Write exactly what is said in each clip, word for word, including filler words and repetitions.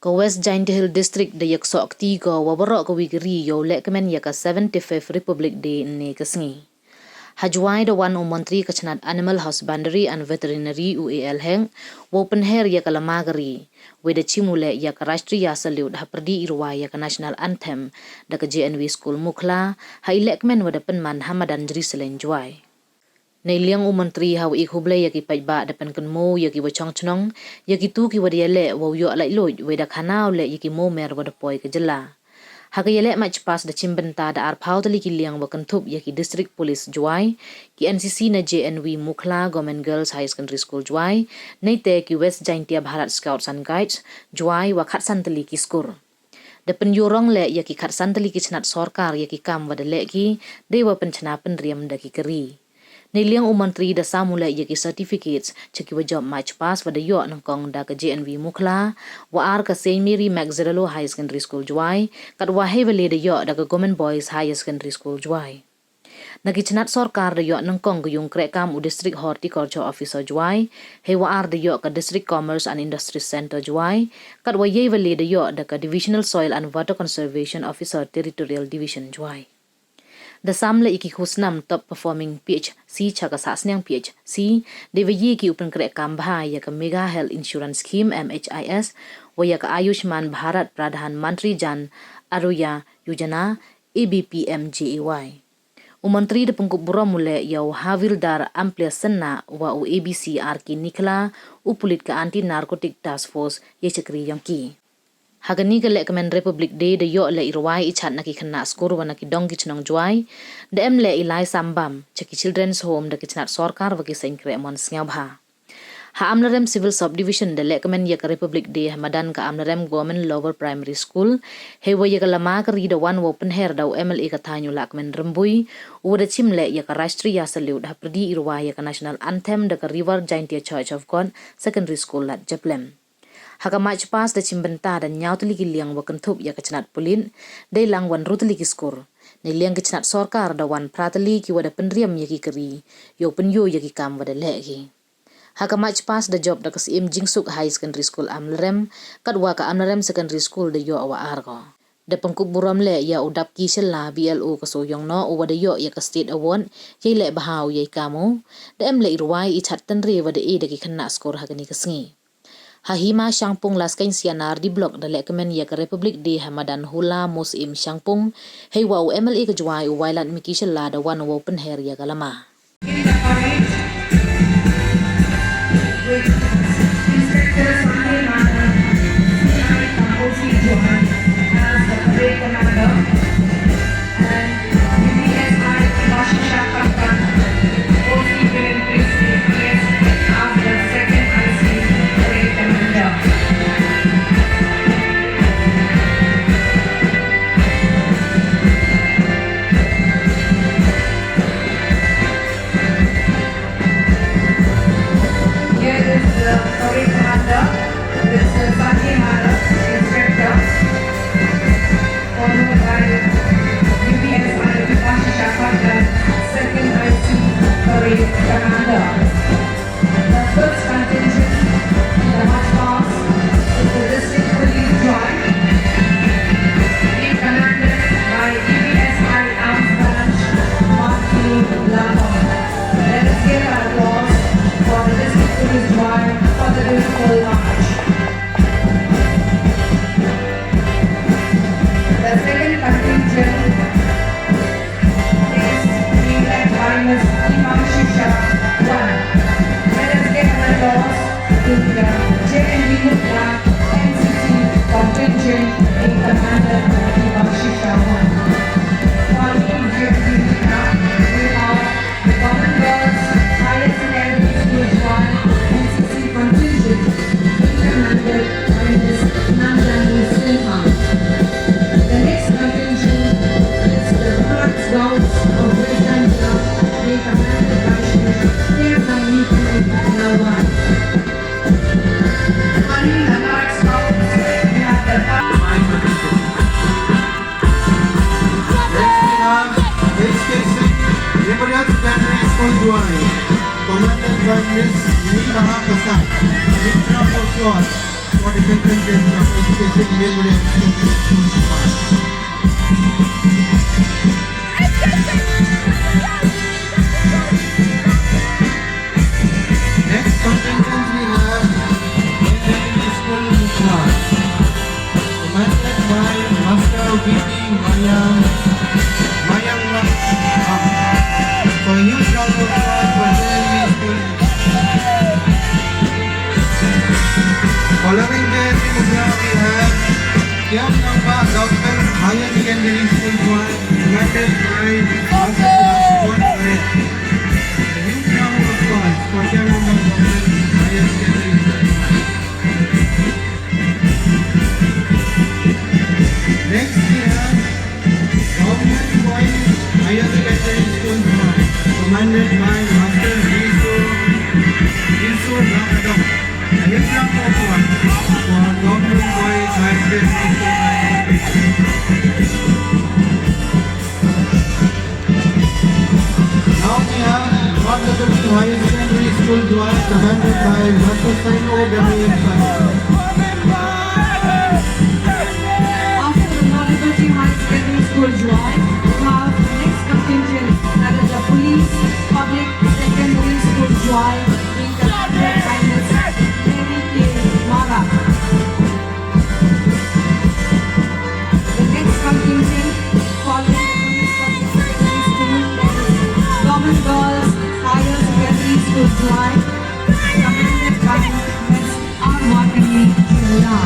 Ka West Jaintia Hills District da yaksoh kti ko wa waroh ka wi ka ri yow lehkmen ya ka seventy-fifth Republic Day ynne ka sngi. Ha Jowai da wan u Montri ka chnat Animal Husbandry and Veterinary, u A L Heng, wow pynher ya ka lama ka ri, wei da chim u leh ya ka Rashtriya Salute hapyrdi i rwai ya ka National Anthem da ka J N V School Mukhla, ha i lehkmen wa da pynman ha madan Jriseleng, Jowai. Neiliang u Montri ha wa i khublei ya ki paidbah da pynkynmaw ya ki wa chong chnong ya kitu ki wa da yaleh wow yoh laitluid, wei da khana u leh ya ki mawmer wa da poi ka jylla. Ha ka yaleh March Past da chimbynta da arphaw tylli ki liang wa kynthup ya ki District Police Jowai, ki N C C na J N V Mukhla, Government Girls Higher Secondary School Jowai, neite ki West Jaintia Bharat Scouts and Guides Jowai wa khatsan tylli ki skur. Da pynyurong leh ya ki khatsan tylli ki chnat sorkar ya ki kam wa da leh ki, dei wa pynchna pynriam da ki ka ri. Neiliang u Montri da sam u leh ya ki certificates cha ki wa jop March Past wa da yoh nyngkong da ka J N V Mukhla, wa ar ka Saint Mary Magazerello Higher Secondary School Jowai, katwa hei wa le da yoh da ka Government Boys Higher Secondary School Jowai. Na ki chnat sorkar da yoh nyngkong ka yung krehkam u District Horticulture Officer Jowai, hei wa ar da yoh ka District Commerce and Industries Centre Jowai, katwa yei wa le da yoh da ka Divisional Soil and Water Conservation Officer, Territorial Division Jowai. Da sam leh ya ki khusnam Top Performing P H C cha ka Sahsniang P H C, dei wa ye ki u pynkrehkam bha ya ka Megha Health Insurance Scheme, M H I S, wa ya ka Ayushman Bharat Pradhan Mantri Jan Arogya Yojana, A B P M J A Y. U Montri da pynkup burom u leh ya u Havildar Amplias Sinha wa u A B C R K Nikhla, u pulit ka Anti Narcotic Task Force, ya i chakri yong ki. Ha kani ka lehkmen Republic Day da yoh leh i rwai i chat na ki khynnah skur wa na ki dong ki chnong Jowai, da em leh i lai sambam cha ki Children's Home da ki chnat sorkar wa ki seng krehmon sngewbha. Ha Amlarem Civil Subdivision da lehkmen ya ka Republic Day ha madan ka Amlarem Government Lower Primary School, hei wa ya ka lama ka ri da wan wow pynher da u M L A ka thaiñ u Lahkmen Rymbui, u wa da chim leh ya ka Rashtriya Salute hapyrdi i rwai ya ka National Anthem da ka River Jaintia Church of God Secondary School, Ladjaplem. Ha ka March Past da chimbynta da ynñiaw tylli ki liang wa kynthup ya ka chnat pulit, dei lang wa ynru tylli ki skur. Neiliang ki chnat sorkar da wan phra tylli ki wa da pynriam ya ki ka ri, yow pynyoo ya ki kam wa da leh ki. Ha ka March Past da jop da ka Syiem Jingsuk Higher Secondary School Amlarem, katwa ka Amlarem Secondary School da yoh wa ar ko. Da pynkup burom leh ya u Dapki Shylla, B L O ka Sohiong Noh, u wa da yoh ya ka State Award, yei leh bha u yei kam u. Da em leh i rwai i chat tynre wa da e da ki khynnah skur ha kani ka sngi. Ha Hima Shangpung Laskeiñ C and R D Block da lehkmen ya ka Republic Day ha madan Hula Museum Shangpung, hei wa u M L A ka Jowai u Wailadmiki Shylla da wan wow pynher ya ka lama. In the parade, with Inspector Sanjay Madhav, C I from O C Jowai, as the parade commander, and U P S I Vashisha Khattar, O C Women Precinct, P S, as the second I C parade commander. Here is the parade commander, Mister Sanjay Madhav, inspector, followed by U P S I Vashisha Khattar, second I C parade commander. The first contingent in the march past is the District Police Jowai, being commanded by D B S I Arms Branch, Mark A Lalbong. Let us give our applause for the District Police Jowai for the beautiful march. The second contingent is being led by Miss Himanshu Shah. One. Let us give an applause to the J N V Mukhla N C C contingent being commanded by Himanshu Shah. One. Following J N V Mukhla, we have the Government Girls Higher Secondary School Jowai N C C contingent, being commanded by Miss Nandani Sinha. The next contingent is the Lamarak Scouts of West Jaintia, being commanded by Shri K. Lawal. Coming Lamarak Scouts, we have the Next we have H K C Memorial Secondary School Jowai, commanded by Miss Neha Kasam. Big round of applause. for the contingent of Education Memorial School. Next contingent we have Secondary School Mukhla, commanded by Master V P Mayang, Mayang Lam. So huge round of applause for Secondary School. Following J N V Mukhla, we have Kiang Nangbah Government Higher Secondary School, Jowai, commanded by Master Rajkumar Nair. A huge round of applause for Kiang Nangbah Government Higher Secondary School, Jowai. Next, we have Government Boys Higher Secondary School, Jowai, commanded by Master Riso, Riso Nakadong. A huge round of applause for Government Boys Higher Secondary School. Now we have North Liberty Higher Secondary School, Jowai, commanded by Master Saino Dame. After the North Liberty Higher Secondary School, Jowai, we have the next contingent, that is the Police Public Secondary School, Jowai, being commanded by Miss Mary K Mara. The next contingent following the Police Public Secondary School is Government Girls Higher Secondary School, Jowai, commanded by Miss Arwakani Shylla.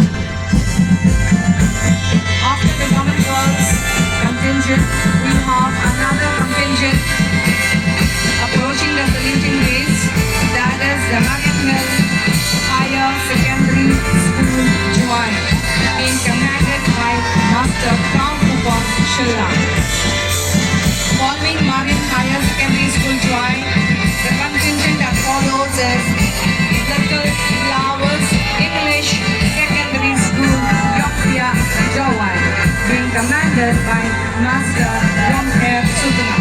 After the Government Girls contingent, we have another contingent approaching the saluting gates, that is the Marriott Mills Higher Secondary School, Jowai, being commanded by Master Kawkupa Shylla. Following Marriott Higher Secondary School, Jowai, the contingent that follows is Little Flowers English Secondary School, Yokpia, Jowai, being commanded by Master Romher Sutnga.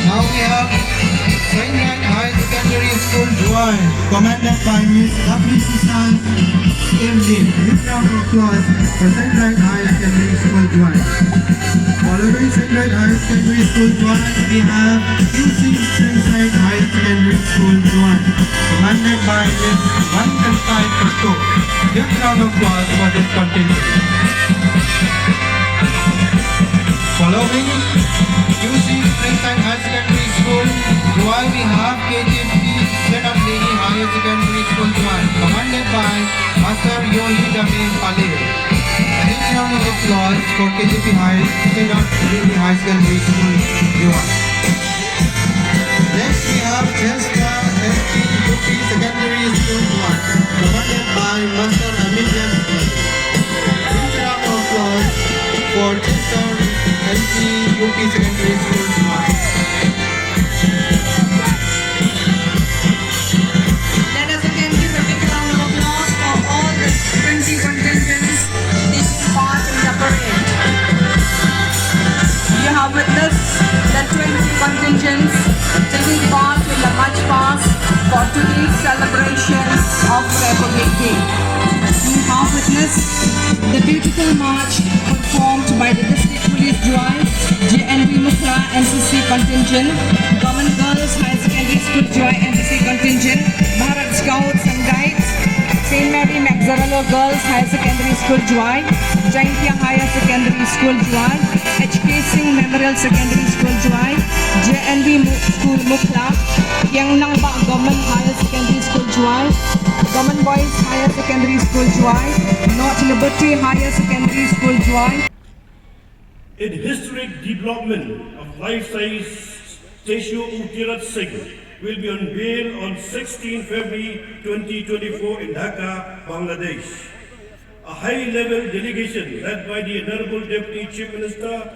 Now we have Saint Wright Higher Secondary School, Jowai, commanded by Miss Appreciation Emdin. Huge round of applause for Saint Wright Higher Secondary School, Jowai. Following Saint Wright Higher Secondary School, Jowai, we have Q C Springside Higher Secondary School, Jowai, commanded by Miss Vankantai Kato. Huge round of applause for this contingent. Following Q C Springside Higher Secondary School, Jowai, we have K J P Senapati Higher Secondary School, Jowai, commanded by Master Yohidame Pale. A huge round of applause for K J P High, Senapati High Secondary School, Jowai. Next, we have Chester M P U P Secondary School, Jowai, commanded by Master Amit Jain. Huge round of applause for Chester M P U P Secondary School, Jowai. Let us again give a big round of applause for all the twenty contingents taking part in the parade. You have witnessed the twenty contingents taking part in the march past for today's celebration of Republic Day. You have witnessed the beautiful march performed by the District Police Jowai, J N V Mukhla N C C contingent, Government Girls Higher Secondary School Jowai N C C contingent, Bharat Scouts and Guides, Saint Mary Mazzarello Girls Higher Secondary School Jowai, Jaintia Higher Secondary School Jowai, H K Singh Memorial Secondary School Jowai, J N V Mu-, School Mukhla, Kiang Nangbah Government Higher Secondary School Jowai, Government Boys Higher Secondary School Jowai, North Liberty Higher Secondary School Jowai. An historic development of life-size statue of Tirat Singh will be unveiled on sixteenth February twenty twenty-four in Dhaka, Bangladesh. A high-level delegation led by the Honorable Deputy Chief Minister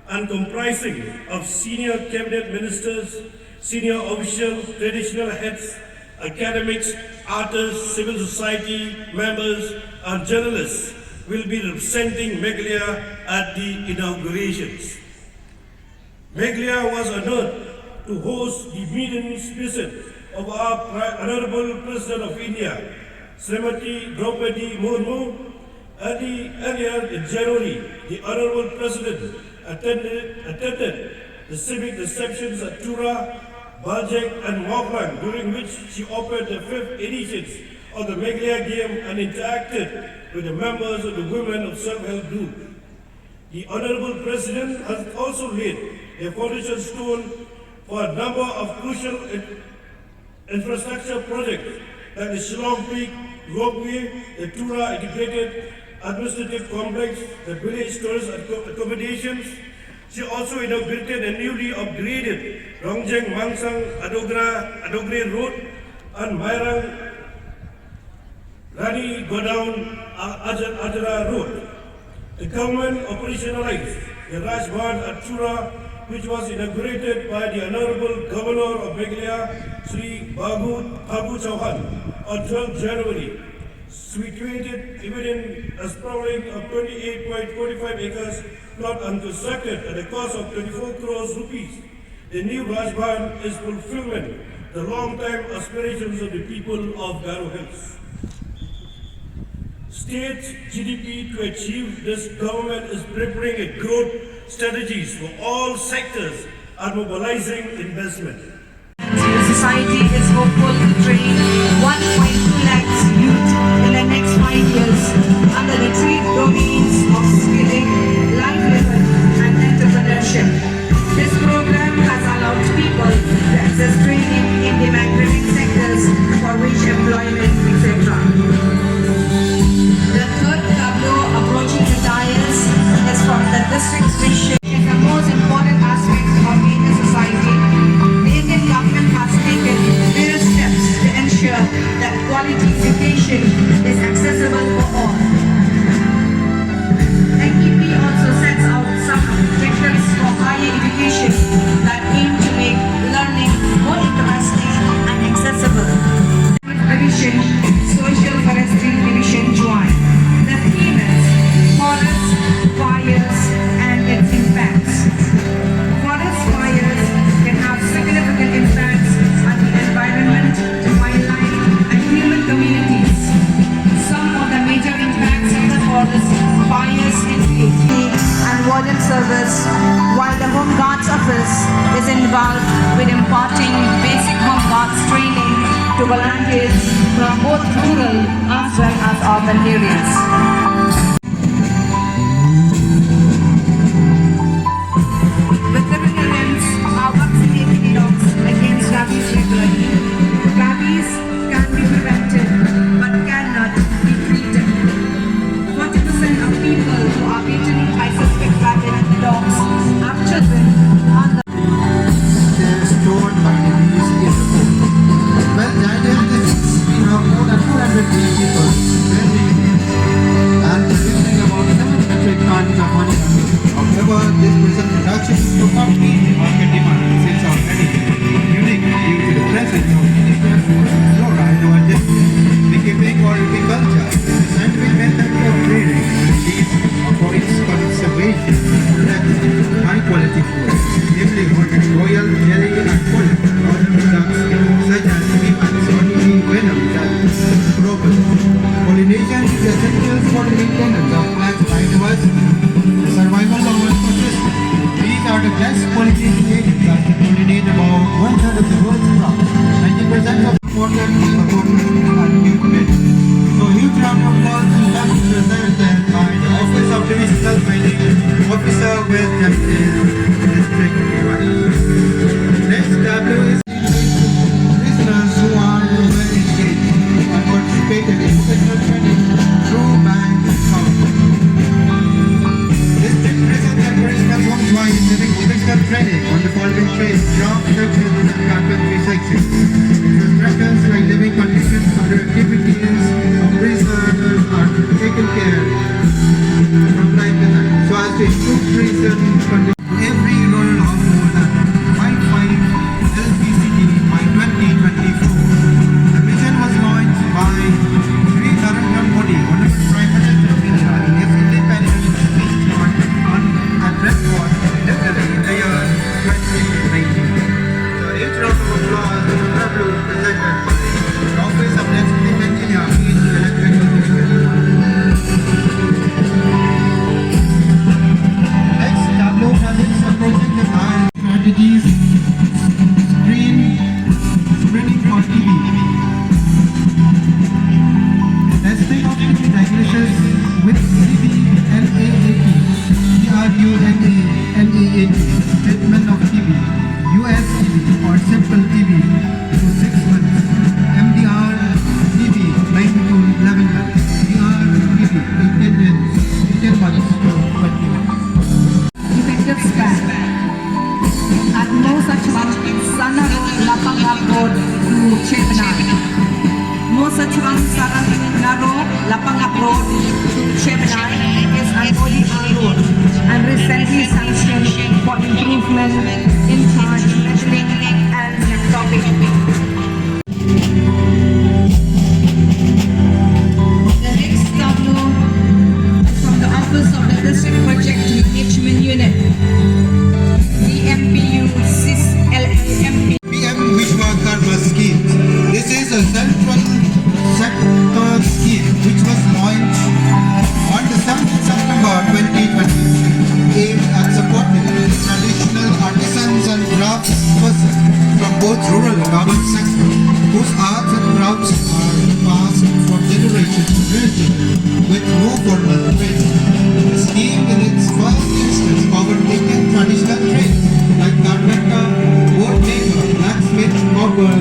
and comprising of senior cabinet ministers, senior officials, traditional heads, academics, artists, civil society members, and journalists will be representing Meghalaya at the inaugurations. Meghalaya was honored to host the maiden visit of our Pri-, Honorable President of India, Srimati Draupadi Murmu. Early, earlier in January, the Honorable President attended, attended the civic receptions at Tura, Baljek and Mawkyrwat, during which she opened the fifth editions of the Meghalaya Game and interacted with the members of the Women of Self-Help Group. The Honorable President has also laid a foundation stone for a number of crucial in-, infrastructure projects like the Shillong Peak Ropeway, the Tura Integrated Administrative Complex, the village tourist acco-, accommodations. She also inaugurated a newly upgraded Rongjeng Mangsang Adogra, Adogre Road and Mairang Rani Godown, uh, Ajar-, Ajara Road. The government operationalized the Raj Bhavan at Tura, which was inaugurated by the Honorable Governor of Meghalaya, Shri Babu, Babu Chauhan, on twelfth January, situated within a sprawling of twenty-eight point four five acres plot unconstructed at a cost of twenty-four crores rupees. The new Raj Bhavan is fulfillment the long-time aspirations of the people of Garo Hills. State's G D P to achieve this, government is preparing a growth strategies for all sectors and mobilizing investment. The society is hopeful to train one point two lakhs youth in the next five years under the three domains of skilling, livelihood, and entrepreneurship. This program has allowed people to access training in demand-driven sectors for which employment, et cetera. The third tableau approaching the dais is from the district's mission. Is the most important aspect of being a society. The Indian government has taken various steps to ensure that quality education is accessible for all. N E P also sets out some objectives for higher education that aim to make learning more interesting and accessible. Division, Social Forestry Division, Jowai. The theme is Forest, Fires and Its Impacts. Forest fires can have significant impacts on the environment, wildlife and human communities. Some of the major impacts of the forest fires include and warden service, while the Home Guards Office is involved with imparting basic Home Guards training to volunteers from both rural as well as urban areas. Veterinarians are vaccinating dogs against rabies regularly. Rabies can be prevented but cannot be treated. Forty percent of people who are bitten by suspect rabbit dogs are children under. They're stored by the B B C in the port. Well, Jaiñtia district, we have more than two hundred bee keepers, well maintained, and producing about seven metric tons of honey annually. However, this present production is not meeting market demand since already unique due to the presence of N F F fluoride or beekeeping or apiculture. The scientific method of rearing bees for its conservation and production of high quality food, namely Hornbill Royal, Jelly and Pollen. Other products such as bee wax, honey bee venom, that proper pollination is essential for the maintenance of plants, like was the survival of our ecosystem. Bees are the best pollinating agents that can pollinate about one third of the world's crops. Ninety percent of important, important and new commitment. So huge round of applause and thank you, sir, by the Office of Divisional Planning Officer, West Jaintia District. Next tableau is prisoners who are well engaged and participated in professional training through bank account. U N A N A A T, treatment of T B, U S T B or simple T B to six months, M D R T B nine to eleven months, D R T B eighteen months, eighteen months to twenty months. Effective span. At Mawsachwang, Sana Road, Lapangap Road to Chebnai. Mawsachwang, Sana Road, Lapangap Road to Chebnai is an O D R road and recently sanctioned for improvement in charge metalling and nettopping. The next tableau from the Office of the District Project Management Unit, D M P U six L A M P. P M Vishwakarma Scheme. This is a central sector scheme which was launched on the seventh of September twenty twenty-three, aimed at supporting traditional artisans and craftspersons from both rural and urban sectors whose arts and crafts are passed from generation to generation with no formal training. The scheme in its first instance covered Indian traditional trades like carpenter, board maker, blacksmith, cobbler,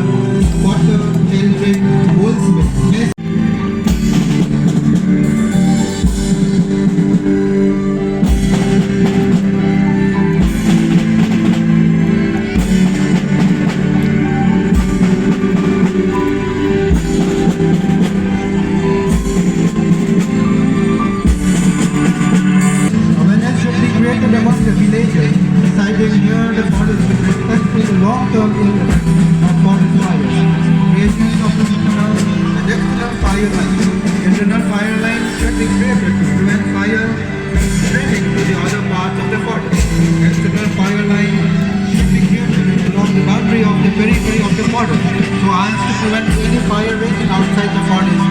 potter, tailoring, goldsmith, Awareness should be created among the villagers residing near the borders with respect to the long-term ill effects of forest fires. Creation of an internal and external fire line. Internal fire line should be created to prevent fire spreading to the other parts of the forest. External fire line should be created along the boundary of the periphery of the forest, so as to prevent any fire raging outside the forest.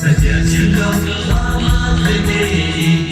Saja chilong lama tene.